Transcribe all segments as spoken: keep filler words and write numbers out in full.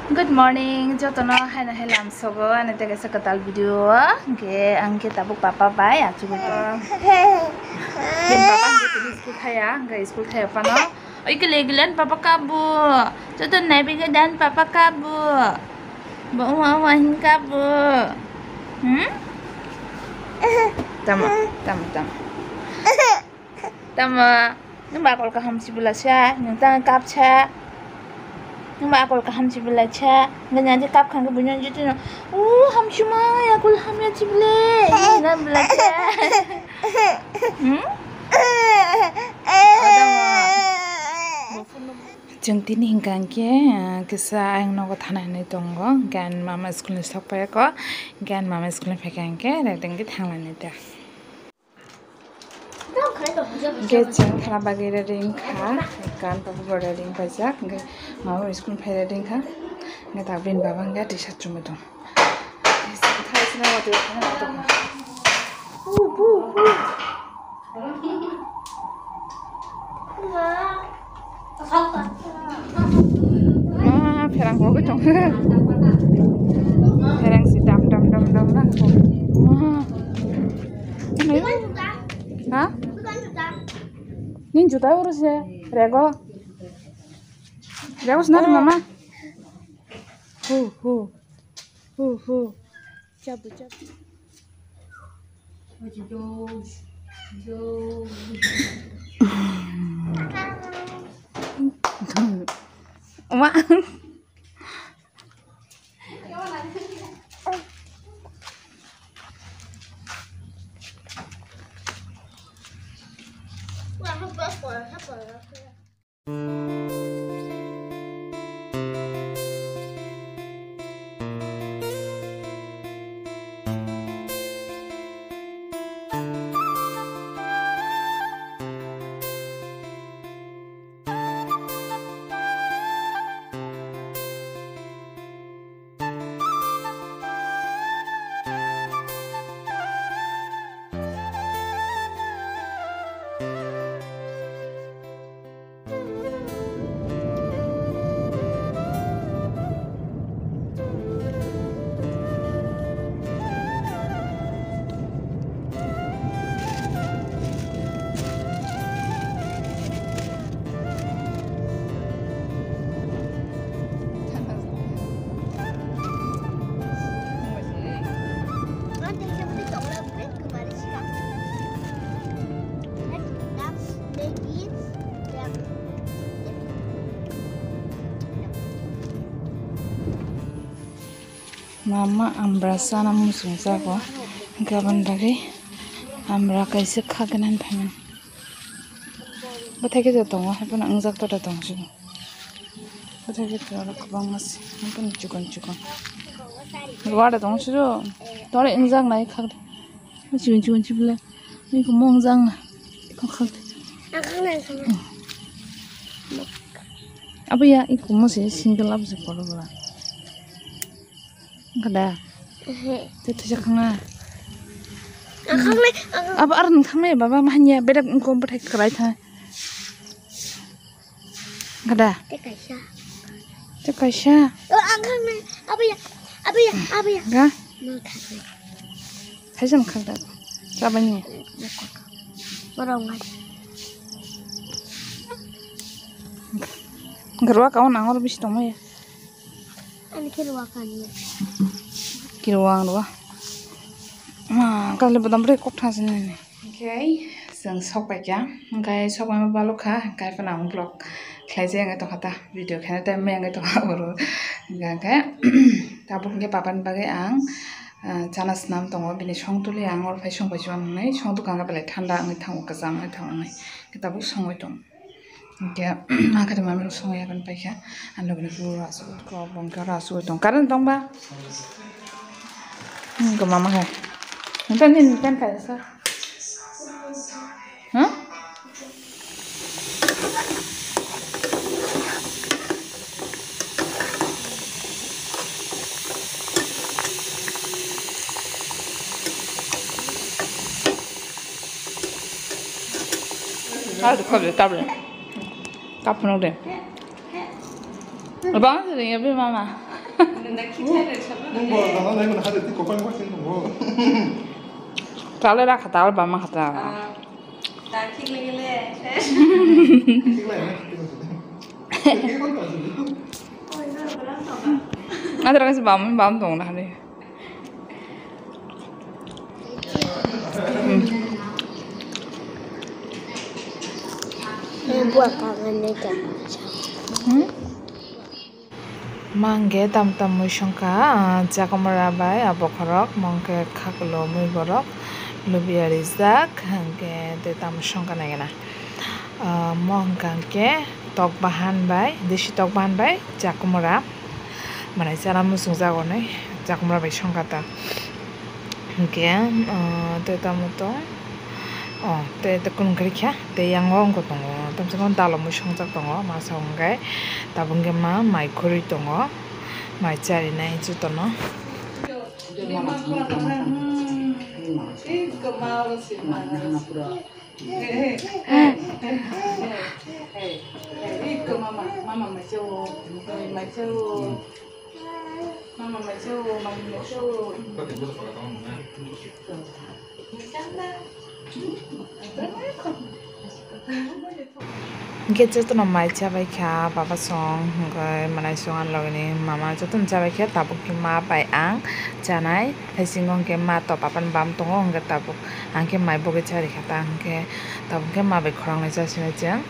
Good morning, jotono haino hai lamsogo ani tei kaisa kwtal video o. Hwnkhe ang khe tabuk papa bai achugwi tongo. Bini papa hwnkhe tini school thaya, hwnkhe school thaya phano. Oi kile kile ani papa kabu. Joto naibi khe ani papa kabu. Bo uwa uwa hin kabu. Hmm? Tamo, tamo, tamo. Tamo, nwng ba akol kaham si bwla sa, nwng tang kap sa. Nwng ba akol kaham si bwla sa. Nwng ani kap khang buino jiti no. O hamsuma akol hamya si bwle. Na bwla sa. Hmm? Chwng tini hwnkha hwnkhe, ah, kisa ayang nogo thana hinwi tongo. Hwnkhe ani mama school ni sok phai kho. Hwnkhe ani mama school ni phaikha hwnkhe rek dengki thanglainai ta. Hwnkhe chwng thana bagwi ready wngkha, kan pabo bo ready wngpaijak, hwnkhe mama school phai ready wngkha, hwnkhe tabuk bini baba hwnkhe tisa chumui tong. Tisa thai sina watwi thana tong. Ma, pherang kogwi tong. Pherang si dam, dam, dam, dam, dam. Ma. Ha? Nini juta oro se, rego. Rego sina mama. Hu, hu. Hu, hu. Chabu, chabu. Oma. Mama ambra sana muchung jago, hwnkhe aboni bagwi ambra kaisa khagwi nani phaimani. Bwthai khe tongo, haiphano wngjak tota tong sio. Bwthai khe oro kwbangma se, haiphano chikon chikon. Ruwa da tong sio, tore wngjak nai khagwi. Chikon chikon chibole. Iko mong jang na. Iko khak. Ang khang nai khang nai. Abo ya, iko mo se single abo se polo bola. Kada. Ehe. Te te khang na. Ang khang nai, ang khang. Abo ar nang thang nai baba mahanya bedak iko bwthai kwrai tha. Kada. Te kaisa. Te kaisa. O, ang khang nai. Abo ya, abo ya, abo ya. Ga? Mang khak nai. Thaisa wngkha da. Chabani. Borok ngai. Gerwa kaun angor bisi tongmaya. Ani khe rwa kani. Kirwa ang rwa. Ma, kali bodam bre kok thasin nini. Okay, chwng sok paikha. Hwnkhe sok paima balukha, hwnkhe phano ang vlog khlaijak wngwi tongkha ta. Video khaina time wngwi tongkha oro. Hwnkhe tabuk hwnkhe papani bagwi ang ah, chana swnam tongo, bini song tuli ang oro phai song bai chuan hwnwi song tukang belai thanda wngwi thango, kwcham wngwi thango hwnwi khe tabuk songwi tongo. Hwnkhe ang khe mami rok songwi yakan paikha, ang logini phuru aswk utko, bo hwnkhe oro aswk tongo. Current tongba? Hmm, ko mama hai. Nonton nini fan khai sa. Huh? Ah, de, kap de, kap de. Kap no de. Abang sering ya, bi mama. Nungbo, nana nai mana hade ti kopang ko sing nungbo. Tale ra khata, al bama khata. Adra kasi bam, bam tong na hade. Buah kangan ni kan. Hmm? Ma hwnkhe tam tam mui songkha, ah, chakwmwra bai, ah, bokhorok, mo hwnkhe khakulo mui borok, lubiya rijak, hwnkhe tei tam songkha naikhe na. Ah, mo hwnkha hwnkhe tok bahan bai, desi tok bahan bai, chakwmwra, manai chana muchungjago hinwi chakwmwra bai songkha ta. Hwnkhe, ah, tei tamo tong. Oh, tei, tei kunu kari kha, tei yang o wngkha tongo, tamsa ma dalomwi songjak tongo, masa hwnkhe tabuk hwnkhe ma mai khurui tongo, mai charinai jotono. Hwnkhe jotono mai chabai kha, baba song, hwnkhe mwnai song ani logini mama jotono chabai kha, tabuk khe ma bai ang chanai, tei bisingo hwnkhe ma to papa ni bam tongo, hwnkhe tabuk ang khe mai bogwi charikha ta, hwnkhe tabuk khe ma bai khorang nai chasinai chwng,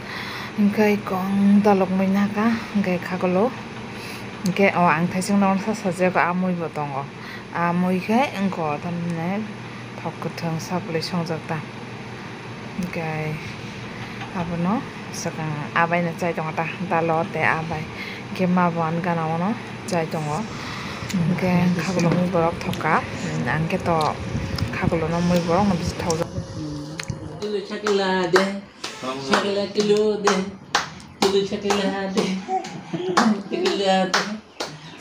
hwnkhe kong dalok mui naka, hwnkhe khakulo, hwnkhe o ang thaising nono sa sajak, a mui bo tongo. Ah, mui khe wngkha tamni thok kwthwng sak bwlwi songjak ta. Hwnkhe abono swkang abai no chai tongo ta, dalo tei abai. Hwnkhe ma bo ani gana o no chai tongo. Hwnkhe khakulo mui borok thok kha. Ang khe to khakulo no mui borok no bisi thokjak. Tulu chakla de, chakla tulu de, tulu chakla de, chakla de.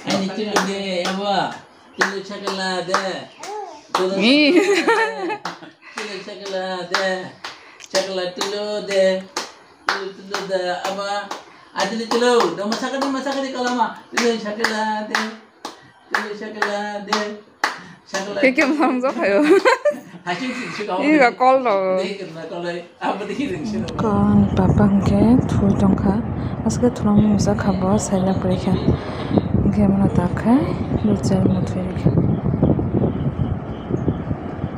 Ani tulu de, abo. Tulu chakla de. Tulu chakla de. Chakla tulu de. Tulu tulu de. Aba. Adili tulu. Dama sakadi masakadi kalama. Tulu chakla de. Tulu chakla de. Chakla. Keke masang jo khayo. Haching sing sing. Ini ga call do. Dei kena call ai. Kon papa hwnkhe thui tongkha, aswkhe thwlangmung masa kha bo saila kwrwi kha, hwnkhe mano ta khe luchai muthwi rikha,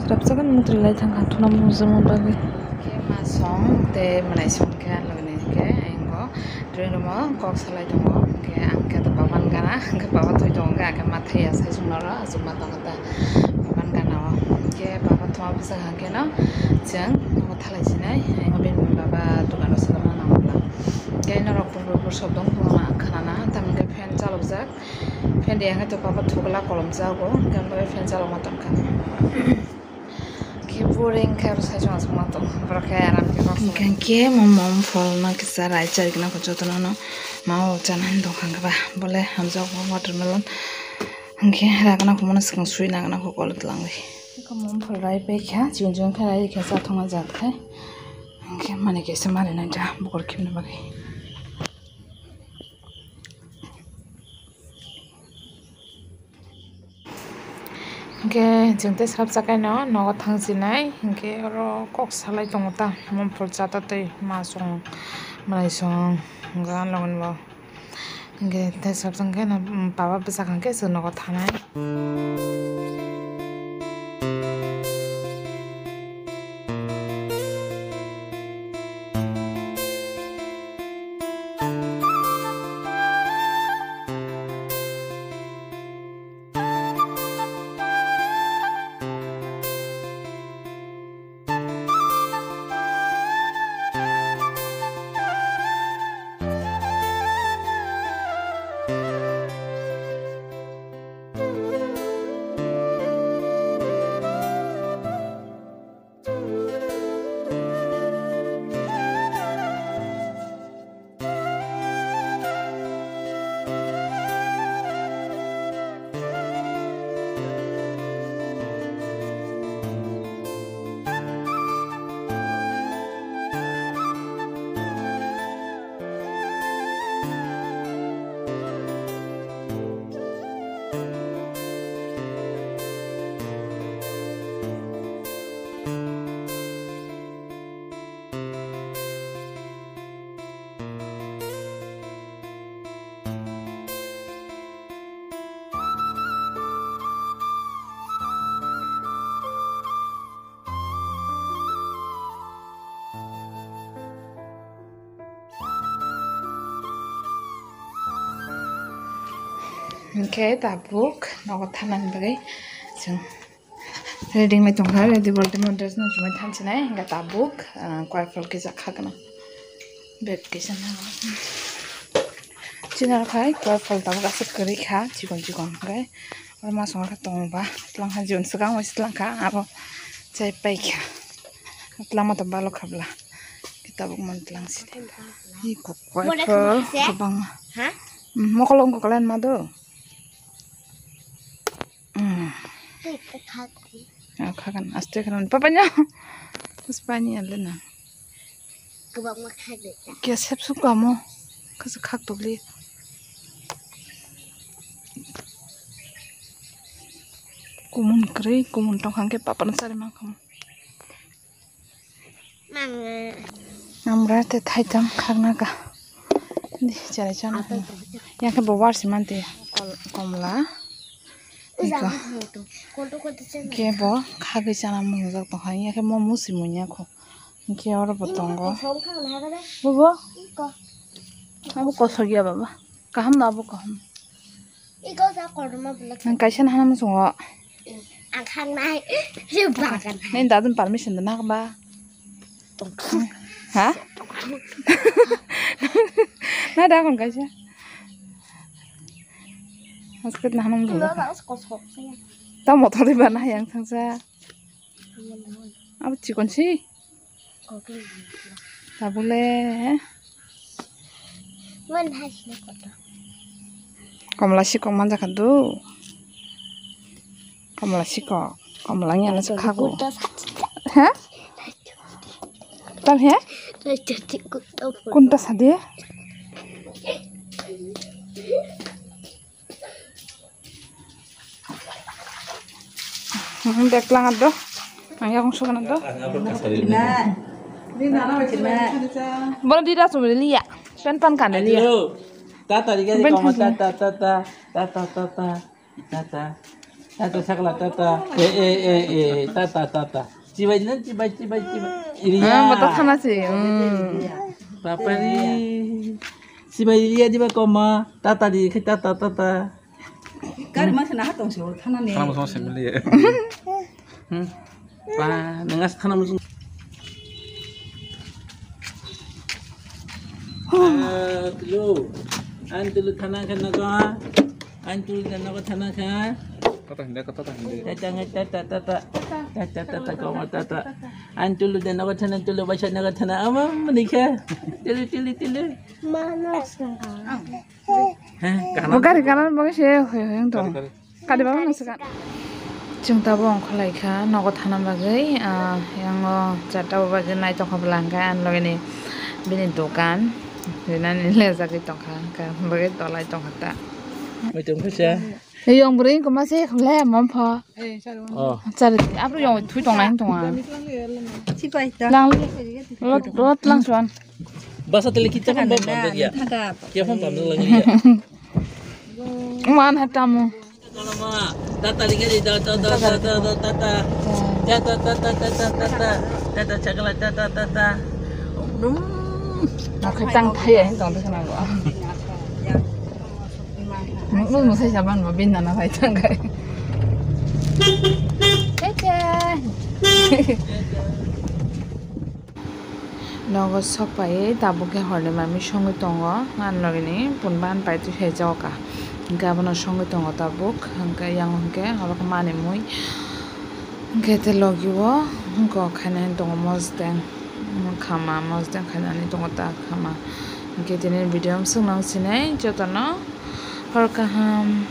swrapsa gani muthri lai thangkha thwlangmung masa bagwi. Khe ma song tei mwnai song khe ang logini hwnkhe ayang bo. Twi rwmo kok salai tongo, hwnkhe ang khe to baba ni gana, hwnkhe baba thwi tongo, hwnkhe ang khe ma thaiya sai chwng noro achukma tongo ta baba ni gana o. Hwnkhe baba thwma bwsakha hwnkhe no chwng nogo thalai sinai, ang bini baba dukano swlama nango bwla. Hwnkhe norok buphuru buphuru sok tong, buphuru ma khwnana, tamo hwnkhe fan chalokjak, fan de hwnkhe to baba thugla kolom jago, hwnkhe ang bai fan chalokma tongkha. Khe boring khe oro sai chwng aswk ma tong, borok khe aram khe kok salai. Hwnkhe mo mom pholno kisa rai chari gana kho jotono no ma o chanani dongkha khe ba bole hamjak bo watermelon. Hwnkhe ragna kho mano swkang sui nagna kho kol twlangwi. Khe mom phol rai pai kha chikon chikon khe rai khe chathokna jat khai. Hwnkhe mani kaisa mari nai da bokol khibna bagwi. Hwnkhe chwng tei swrapsa kaino nogo thangsinai, hwnkhe oro kok salai tongo ta, mom phol cha ta tei ma song, mwnai song, hwnkhe ani logi bo. Hwnkhe tei swrapsa hwnkhe no, um, baba bwsakha hwnkhe chwng nogo thanai. Hwnkhe tabuk nogo thanani bagwi chwng ready wngwi tongkha, ready bolte mo dress no chumui thansinai, hwnkhe tabuk, ah, koiphol kisa khagwna bag kisa nango. Chini aro khai koiphol tabuk aswk kwrwi kha, chikon chikon hwnkhe oro masong khe tongo ba, twlang kha, jigon swkang bai se twlang kha, abo chai pai kha, twlangma to balo kha bwla, tabuk man twlang si de. Iko koiphol kwbangma. Ha? Hmm, mokol wngkha kwlai ma do. Hmm. Tei kha kha. Ah, kha kha, aste kha. Papa nya. Terus pani ale na. Kwbangma kha de. Khe sep suk kamo. Kasa khak tokli. Kumun kwrwi, kumun tong hangke papa no chari mankha. Amra te thaitang khakna ka. Di, chara chana. Yang khe bo warsi man te kol-, komla. Iko. Khe bo khagwi chana mung jak tong kha. Yang khe mo musi munya kho. Khe oro bo tongo. Bobo? Abo kosok ya baba. Kaham na abo kaham. Iko sa korma bulak. Nang kaisa na hana musungo. Ang khangnai. Ri bagan. Nini dadun permission da nak ba? Ha? Na da kon kaisa. Hasket na hana musungo. Ilo na kosok saya. Ta motor di ba na yang thangsa. Abo chikon si. Tabule. Komla sikok manjakha do. Komla sikok. Komla ngiya na sikhago. He? Tam he? Kunta sadi? Hmm, bag lang ado. Ang yakung sugan ado. Boro di da sumri liya. Pen pan kan liya. Tata di gari koma tata tata tata tata tata tata sakla tata e e e e tata tata. Chibai na chibai chibai chibai. Iriya. Ah, mata thana si. Hmm. Papa ni. Chibai iriya di ba koma tata di tata tata. Gari masa na hatong se thana ne. Thana masa se mili. Hmm. Pa, nang as thana masa. Ah, tulu. An tulu thana khan nago. An tulu thana nago thana khan. Kata hindi, kata hindi. Tata tata tata. Tata tata koma tata. An tulu thana nago thana tulu baisa nago thana. Ama manikha. Tulu tulu tulu. Mana. Heh, Bo gari kanan bagwi se hoi hoi wng tong. Gari, gari. Kadi baba nang saka. Chwng tabuk ongkhorlai kha nogo thana bagwi, ah, yango charta bo bagwi nai tongkha bwla hwnkhe ani logini bini dokan rinani lejagwi tongkha hwnkhe bagwi tolai tongkha ta. Muitung khusa. Yong bwrwi wngkha ma se khumlai mom pho. Oh. Chari, abro yong thui tong nai tong ah. Sipai ta. Lang li. Lot, lot lang chuan. Basa tele kita kan bab bab ya. Kia phone pam lang ya. Man hatamu. Tata ringa di da da da da da da tata. Tata tata tata tata. Tata chakala tata tata. Hmm. Nakhe tang thai ya tong de khana go. Nukno nusai saban bo bin nana bai tangkai. Tete. Nogo sok pai tabuk khe horni mami songwi tongo. Ang logini pun ban pai twi sai jago ka. Hingke abono songwi tongo tabuk. Hingke yang hingke oro khe mani mui. Hingke te logi o hingke khainani tongo mosdeng. Khama mosdeng khainani tongo ta khama. Hingke tini video swng nang sinai jotono hor kaham.